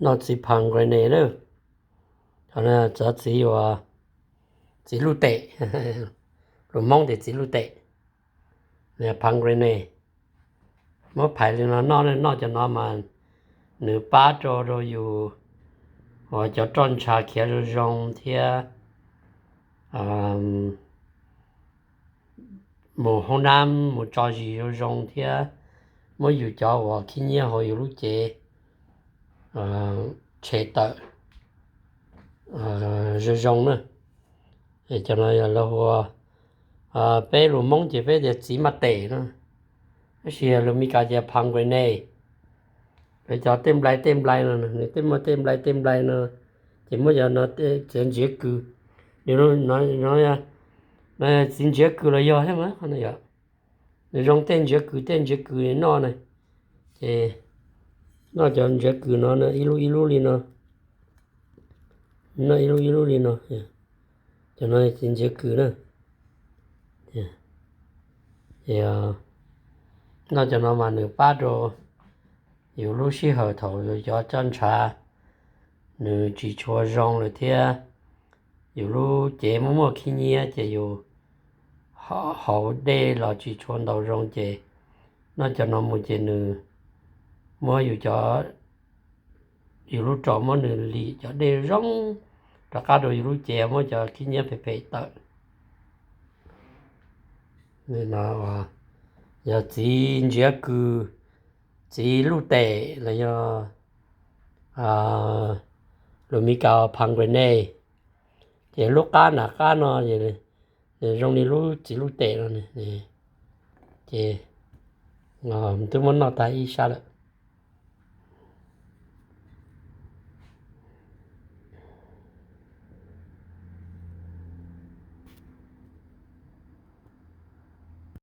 Noj txiv pomegranate na, txiv, txiv luj tes, lus Hmoob tias txiv luj tes, pomegranate. Muab phais li no noj, noj cov no mas nws pab rau rau yus uas cov roj ntsha khiav zoo zoo thiab mus hoob nab mus tso zis zoo zoo thiab muab yus cov uas khib nyiab hauv yus lub cev tshem tawm zoo zoo na. Cov no yog lawv hu ua, peb lus Hmoob ces peb tias txiv maj tes no, tab sis lus Meskas tias pomegranate. Lawv cov tej nplai tej nplai no, nws tej muaj tej nplai tej nplai no, ces muab cov no txiv ntsiav kws, no txiv ntsiav kws los yog thiab mas qhov no yog, nws zoo tej ntsiav kws tej ntsiav kws noj na. Ces noj cov ntsiav kws no ib lub ib lub li no, noj ib lub ib lub li no, cov no txiv ntsiav kws na. Ces noj cov no mas nws pab rau yus lub sij hawm thaum yus cov roj ntsha nws tsis tshua zoo lawm thiab yus lub cev muaj muaj khib nyiab ces yus hauv dej los tsis tshua ntau zoo ces noj cov no mus ces nws muab yus cov, yus lub roj muab nws lim cov dej zoo rov qab rau yus lub cev muab cov khib nyiab phem phem tawm. Yog txiv ntsiav kws, txiv luj tes los yog lus Meskas pomegranate. Ces lub qab nram qab no zoo li lub txiv luj tes no, ces twb muab noj tag ib sab lawm.